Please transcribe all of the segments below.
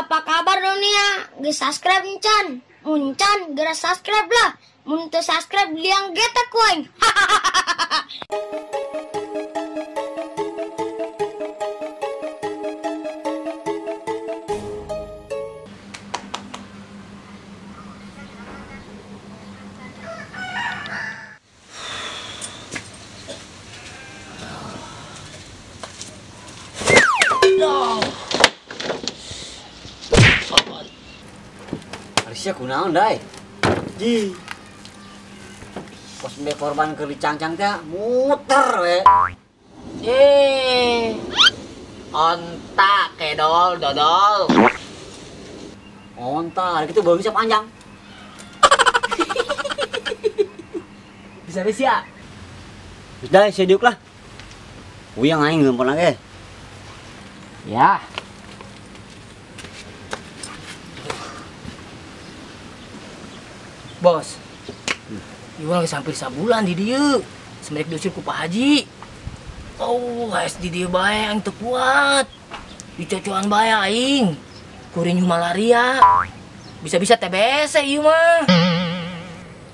Apa kabar dunia? Geus subscribe encan? Muncan geura subscribe lah. Mun teu subscribe liang getek ku aing. Sia kunaon dai? Ji. Pos mbe korban keur dicangcang teh muter we. Onta kedol dodol. Onta, kitu beuh bisa panjang. Bisa sia. Geus dai sia diuk lah. Uyang aing ngeumpon ge. Ya. Bos, ieu lagi hampir sabulan di dieu. Semerek diusir ku Pak Haji. Oh, haes di dieu bae aing teu kuat. Dicocoan bae aing. Kurinyu malaria. Bisa-bisa TBC ieu mah.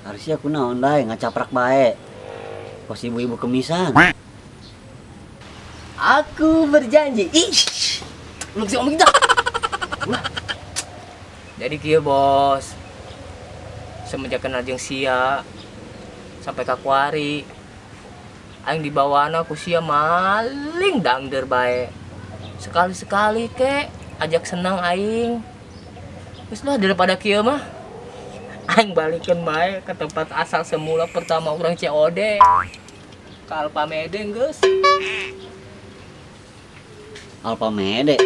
Harusnya kunaon dae ngacaprak bae. Kos ibu-ibu kemisan. Aku berjanji. Ih. Lu geus ngomong kita. Ulah. Jadi kieu, Bos. Semenjak kenal jeung sia sampai ka kuari aing dibawana ku sia maling dangder bae. Sekali-sekali ke ajak senang aing. Geus lah daripada kieu mah aing balikeun bae ke tempat asal semula pertama urang COD. Ka Alpamede geus. Alpamede.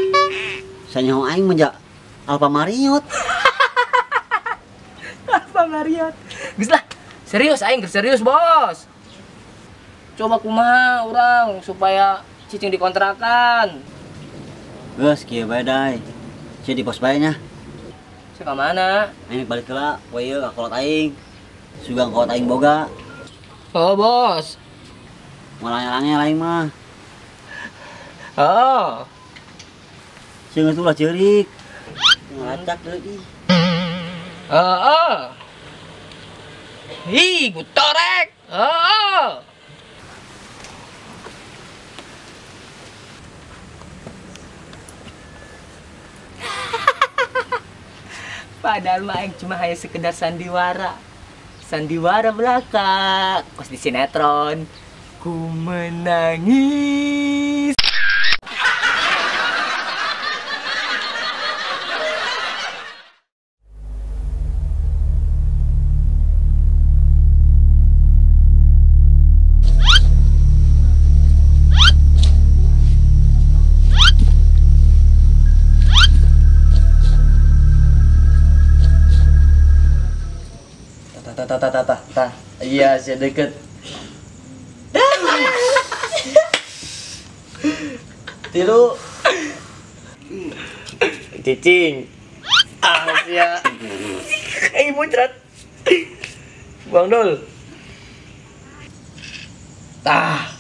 Sanyaho aing mah ja Alfa Marriott. Marriott. Geus lah, serius aing serius, Bos. Coba kumaha urang supaya cicing dikontrakan. Geus kieu bae dai. Sia di pos bae nya. Sia ka mana? Aing balik heula, poe ieu ka kolot aing. Sugang kolot aing boga. Oh, Bos. Moal angel-angel aing mah. Oh. Sia geus ulah ceurik. Ngalacak deui. Heeh. Ih, gue torek. Oh. Padahal mah aing cuma hanya sekedar sandiwara. Sandiwara belaka. Kos di sinetron. Ku menangis. Tah. Iya, saya deket. Tilu. Cicing. Ah, sia. Muncrat. Buang dul. Tah.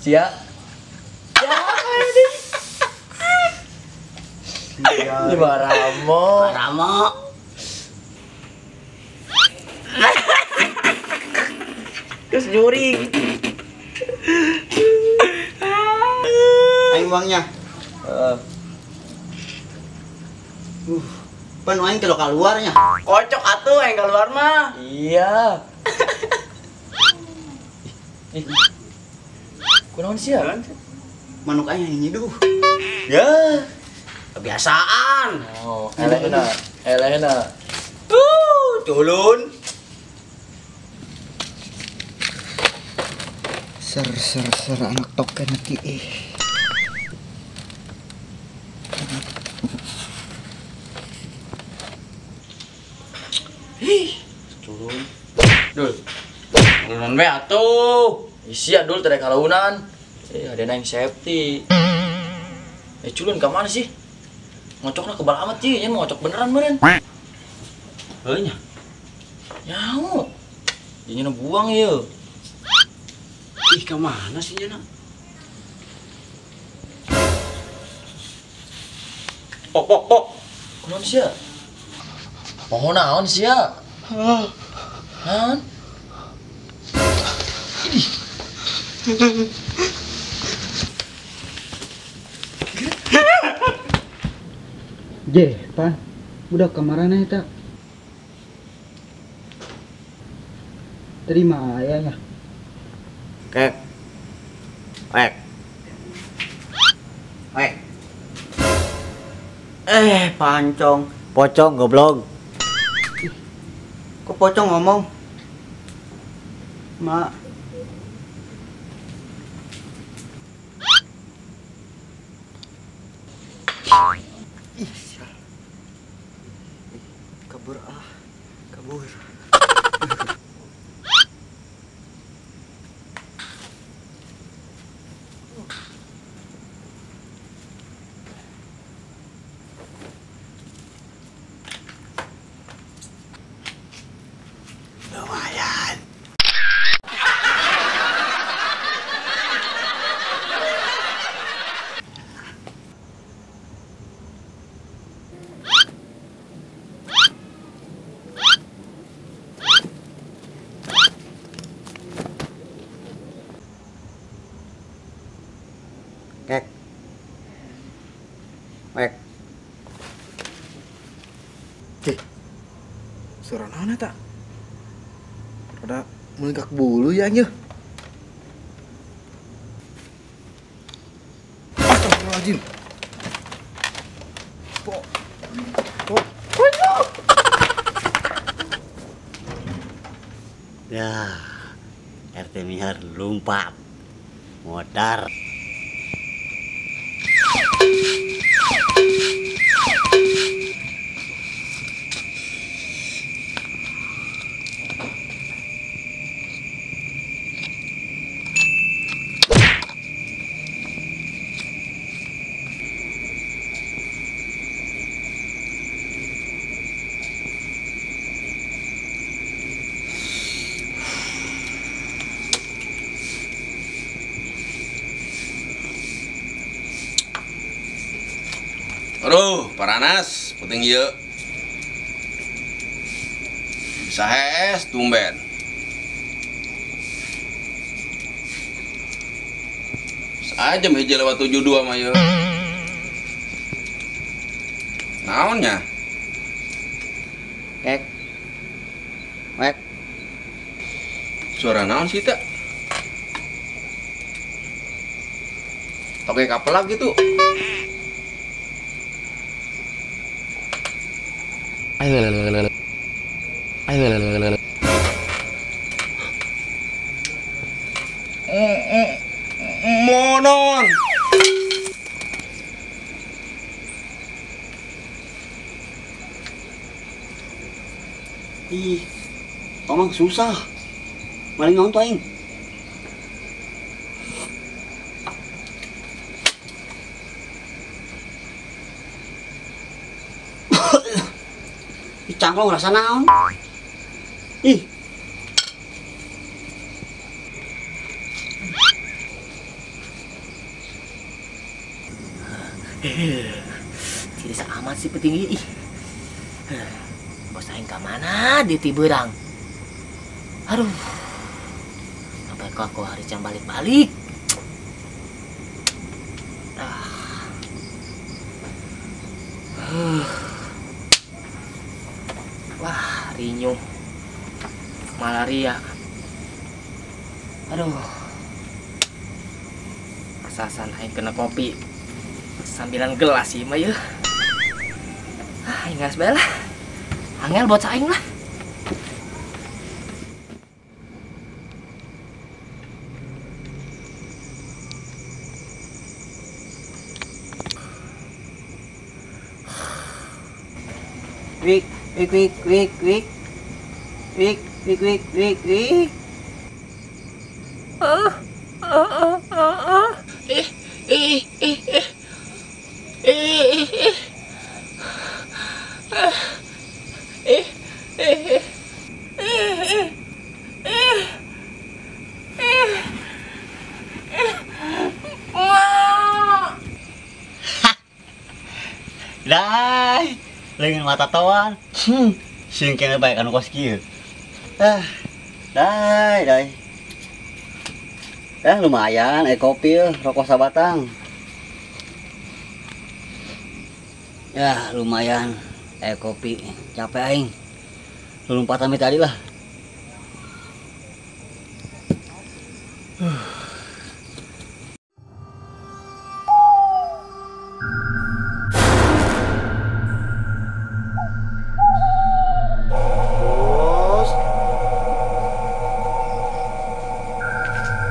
Sia. Ya, ini. Ini Ramo. Ramo. Terus nyuri. Aing uangnya. Pan aing kalau keluarnya. Kocok atuh aing keluar mah. Iya. Kunaon sih ya? Manuk aing yang nyiduh. Ya. Kebiasaan. Oh, elehna. Elehna. Culun. Ser ser ser anak token ki. Ih, culun. Dul. Culun we atuh. Isi ya dul teh kalaunan. Ada yang safety. Culun ka mana sih? Ngocokna kebal amat sih, nya ngocok beneran meureun. Heuh nya. Nyaho. Dinya buang ieu. Ih, ke mana sih nya? Pok pok pok. Kunaon sia? Poho naon sia? Naon? Idih. Jeh, Pan. Budak kamarana eta? Terima aya nya. Kek. Wek. Wek. Eh, pancong. Pocong goblok. Kok pocong ngomong? Mak. Ih, sial. Kabur ah. Kabur. Lumayan. Kek. Wek. Cih. Suara naon eta? Rada melingkak bulu ya anjir. Astagfirullahaladzim. Po. Po. Ya. RT Mihar lumpat. Modar. Aduh, paranas, penting ieu. Bisa hees tumben. Saja 1:72 mah ieu. Naonnya? Kek. Wek. Suara naon sih teh? Toke kapelak gitu. Monon. Ih, tomang susah. Maling naon tuh aing? Ih, cangklong rasa naon? Ih. Tidak amat sih petinggi. Ih. Bos aing ka mana dia tiberang. Aduh. Sampai kok aku hari jam balik-balik. Wah, rinyuh. Malaria. Aduh. Asasan aing kena kopi. Sambilan gelas sih mah yeuh. Ah, ingas bae lah. Angel buat saing lah. Wik, wik, wik, wik, wik. Wik, wik, wik, wik, wik. Eh, eh, eh, eh. Eh, eh, eh. Eh, eh, eh, eh, eh, eh, eh. Dai. Leungeun mata tatoan. Sieun kene bae kanu kos kieu. Ah. Dai, dai. Lumayan kopi rokok sabatang. Ya, lumayan kopi. Capek aing. Lompatan tadi lah. Bos.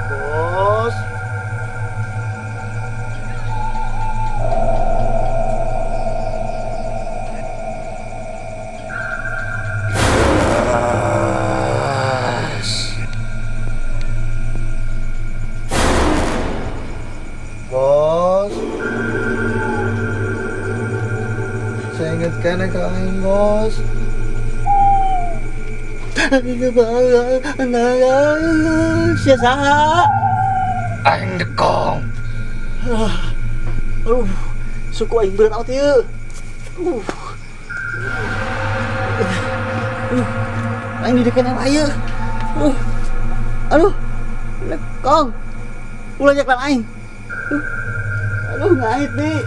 Bos. Bos, saya ingatkan ke aing, bos. Siapa? Aing dekong. Aduh, suku aing berat amat ieu. Aing didekeun apa ieu? Aduh, dekong. Ulah nyeklan aing. Aduh, ngait nih.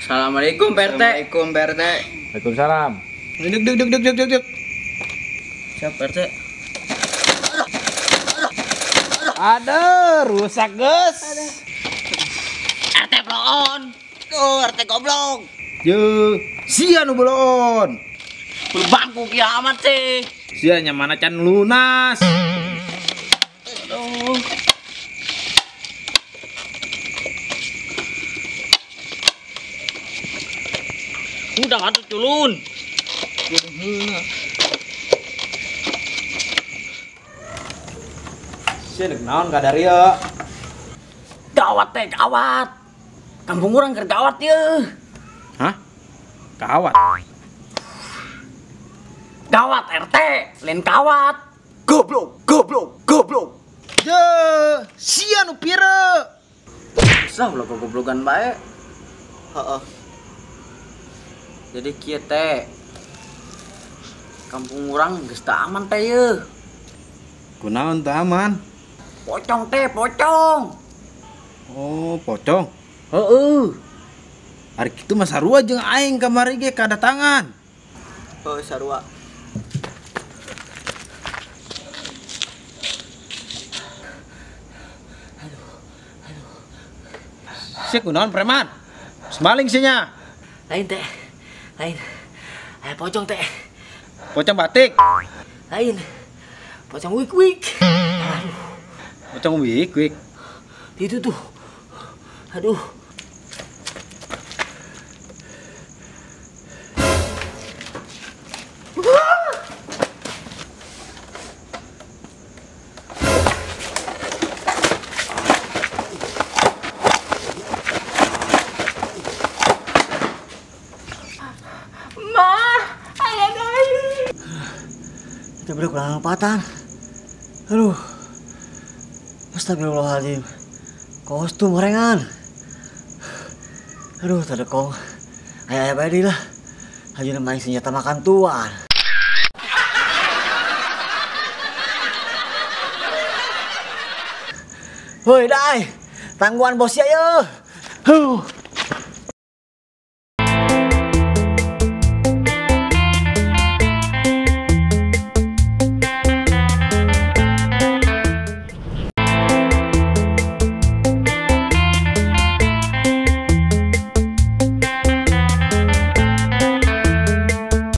Assalamualaikum Pak RT. Assalamualaikum Pak RT. Waalaikumsalam. Duduk duduk duduk duduk duduk. Siap Pak RT. Ada rusak guys. RT bloon. Oh, RT goblok. Ye, sia nu bloon. Bangku kiamat sih. Sia nya mana can lunas. Aduh. Udah atuh culun. Sia deuk naon ka daria? Gawat teh, gawat. Kampung urang keur gawat yeuh. Hah? Gawat? Gawat RT, lain kawat. Goblok, goblok, goblok. Ye, sia nu pire. Sah ulah goblogan bae. Heeh. Jadi kieu teh. Kampung urang geus teu aman teh yeuh. Kunaon teu aman? Pocong teh, pocong. Oh, pocong. Heeh. Ari kitu mah sarua jeung aing kamari ge kadatangan. Oh, sarua. Aduh, aduh. Sia kunaon preman? Semaling sia. Lain teh. Lain. Aya pocong teh. Pocong batik. Lain. Pocong wik-wik. Aduh. Pocong wik-wik. Itu tuh. Aduh. Kita udah kurang lompatan. Aduh. Astagfirullahaladzim. Kostum orengan. Aduh, tadekong. Ayah-ayah bae lah. Haji main senjata makan tuan. Woi, dai. Tangguhan bos ya, yo. Huh.